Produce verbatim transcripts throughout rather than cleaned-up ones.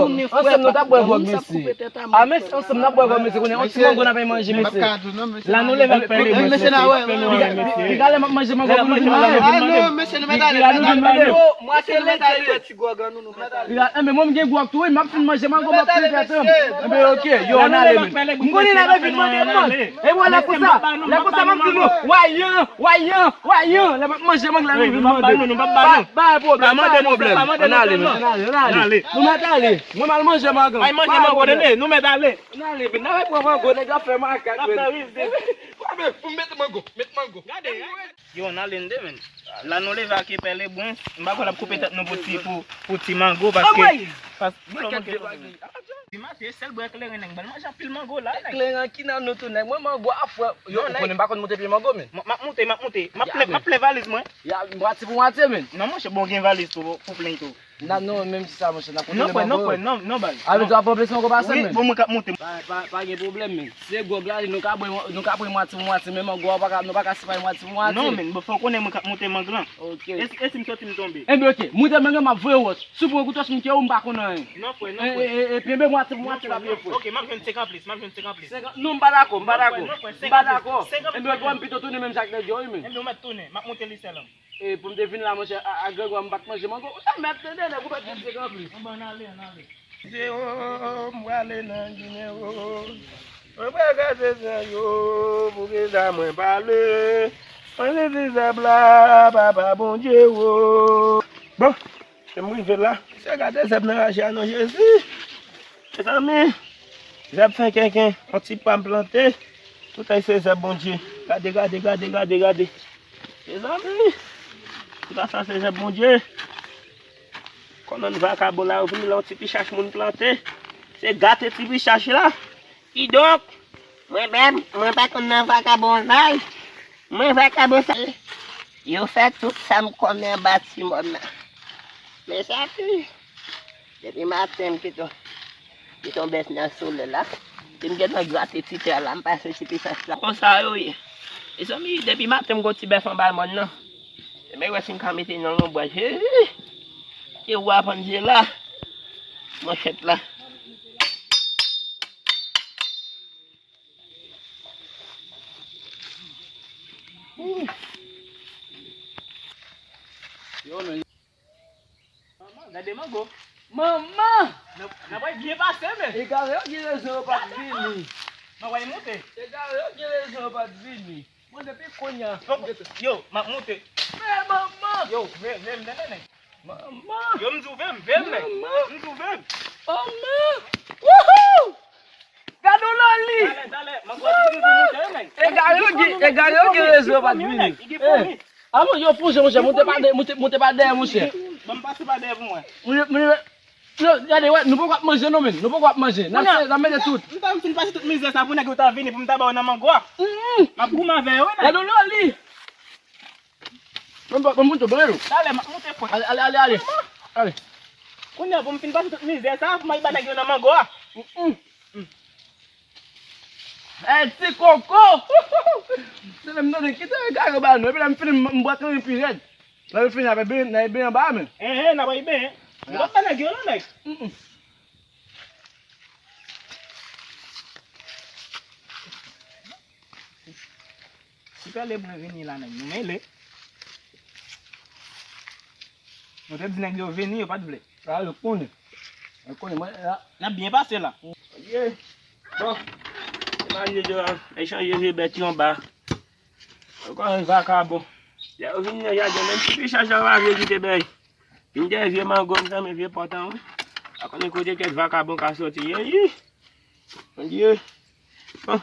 vlòg. Ansanm nou t ap bwè vlòg, mesye. A, mesye, ansanm n ap bwè vlòg, mesye. Kounye a, yon ti mango n ap manje, mesye. La nou leve ak pèlen, mesye. Piga lè m ap manje mango pou nou vin manje. Piga nou vin manje. Piga, enben, mwen m gen gwòg tou, wi, m ap fin manje mango, m ap fin fè tan. Enben, oke, yo, ann ale, men. M konnen n ap vin mande m, man. E mwen, lè konsa, lè konsa, m ap di nou, wayan, wayan, wayan. Lè m ap manje mango la, nou vin mande. Pa, pa gen pwoblèm. Pa mande pwoblèm. Ann ale, men. Ann ale, ann ale. Nou mèt ale. Mwen m al manje mango. Ay, manje mango, tande, nou mèt ale. Ann ale, men. N ap pran mango, nèg la fè makak, men. N ap fè riz de. Pou m mete mango, met mango. Gade, yo, ann ale, n de, men. La nou leve ak Pè Lebren. M pa kwè l ap koupe tèt nou pou ti, pou, pou ti mango, paske, pas-, Di maten, sèl bwè kleren, nèg. Ban manje anpil mango la, nèg. Kleren ki nan nou tou, nèg. Mwen, mango a fre. Yo, ou konnen m pa konn moute pye mango, men. M ap moute, m ap moute. M ap plen, m ap plen valiz mwen. Ya, mwatye pou mwatye, men. Non, monchè, bon, gen valiz tou, pou plen tou. Nan, non, menm si sa, monchè, n ap koute mango. Non, frè, non, frè, non, non, baz. A, men, w ap pran plis mango pase m, men. Wi, bon, mwen k ap moute. Pa, pa, pa gen pwoblèm, men. Se gwòg la, nou ka bwè, nou ka pran mwatye pou mwatye, men mango a, w pa ka, nou pa ka separe mwatye pou mwatye. Non, men, bon, fò w konnen mwen k ap moute mango lan. Ok. E si, e si m soti, m tonbe? Enben, ok. Moute mango, m ap voye wòch. Si w pran kouto, si m tchè w, m pa konn anyen. Non, frè, non, frè. E, e, e, epi, enben, mwatye pou mwatye, m ap voye wòch. Ok, m ap jwenn senk an plis, m ap jwenn senk an plis. Senk an, non, m pa dakò, m pa dakò. M pa dakò. Enben, bon, m pito tounen menm jan ak nèg yo, wi, men. Enben, ou mèt tounen, m ap moute lisè lan. E pou m te vin la, monchè, a, a Grègwa, m pa t manje mango. Ou sa mèt tande, nèg, ou mèt vin sekan plis. Ann ale, ann ale. Se o, m prale nan Ginen o. Mwen pral kraze zan yo, pou ki sa mwen pale. Mwen se ti zèb la, papa Bondye o. Bon, se m rive la. Se gade zèb nan raje a non, Jezi. Mezanmi, zèb fè kenken, yon ti pa m plante. Tout ay se zèb Bondye. Gade, gade, gade, gade, gade. Mezanmi, tout sa se zèb Bondye. Konnen vakabon la, yo vin la, yon ti pichach moun plante. Se gate ti pichach la. Kidonk, mwen menm, mwen pa konn nan vakabon la. Mwen vakabon sa. Yo fè tout sa m konnen anba ti mòn nan. Men sa ki, depi maten m kite, kite yon bèf nan solèy la. Depi m gentan grate ti tè la, m pase ti pichach la. Konsa yo ye. Mezanmi, depi maten m gon ti bèf anba mòn nan. Men wè si m ka mete nan lonbraj. Jezi! Ke w ap ann je la. Manchèt la. Yo, men. Manman, gade mango. Manman! N ap, n ap byen pase, men. Egare yo gen rezon yo pa t vini. Manman, y monte. Egare yo gen rezon yo pa t vini. Mwen, depi kounye a. Yo, m ap monte. Men manman! Yo, veye, veye m, tande, nèg. Manman! Yo, m di w veye m, veye m, nèg. Manman! M di w veye m. Manman! Wouhou! Gade yon loli! Talè, talè, m ap monte, nèg. Egare yo gen, egare yo gen rezon yo pa t vini. Alon, yo fonje, monchè, monte pa dèyè, monte, monte pa dèyè, monchè. Ban m pase pa dèyè pou mwen. Monchè, monchè, yo, gade, wè, nou poko ap manje, non, men. Nou poko ap manje. N ap fè, n ap mete tout. M ta fin pase tout mizè sa pou nèg yo ta vini, pou m ta ba yo nan mango a. M ap goumen avè yo, wi, nèg. Gade yon loli! Mwen pa, mwen monte, mwen yo. Talè, m ap monte, frè. Ale, ale, ale, ale. Ale. Kounye a, pou m fin pase tout mizè sa, pou m al ba nèg yo nan mango a. Ey, ti koko! Se lè m tande kite egare ba nou. Epi lè m fini, m, m bwè kanyen pi rèd. Lè m fini, apre ben, n a ben anba, men. Enhen, n a bay ben. Nou pa nèg yo, non, nèg. Si Pè Lebren vini la, nèg, nou mele. Nou te di nèg yo vini, yo pa t vle. A, yo konnen. Yo konnen, mwen, la. N ap byen pase la. Ye. Bon. Imajine yo, nèg chanje vye bèt yo anba. Yo konnen vakabon. Lè yo vini nan jaden, menm ti pichach la pa vle kite bèy. Vin dèyè vye mango, m tanmen vye pòtan, wi. Pa konnen kote kèk vakabon ka soti. Ye, ye. Bondye. Bon.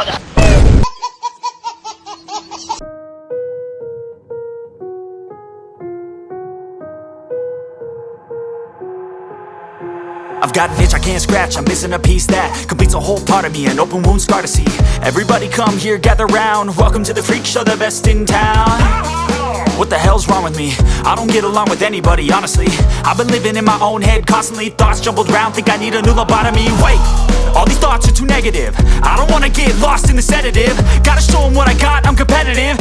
motherfucker. I've got an itch I can't scratch, I'm missing a piece that completes a whole part of me, an open wound scar to see. Everybody come here, gather round, welcome to the freak show, the best in town. What the hell's wrong with me? I don't get along with anybody, honestly. I've been living in my own head, constantly thoughts jumbled round, think I need a new lobotomy. Wait, all these thoughts are too negative. I don't wanna get lost in the sedative. Gotta show 'em what I got, I'm competitive.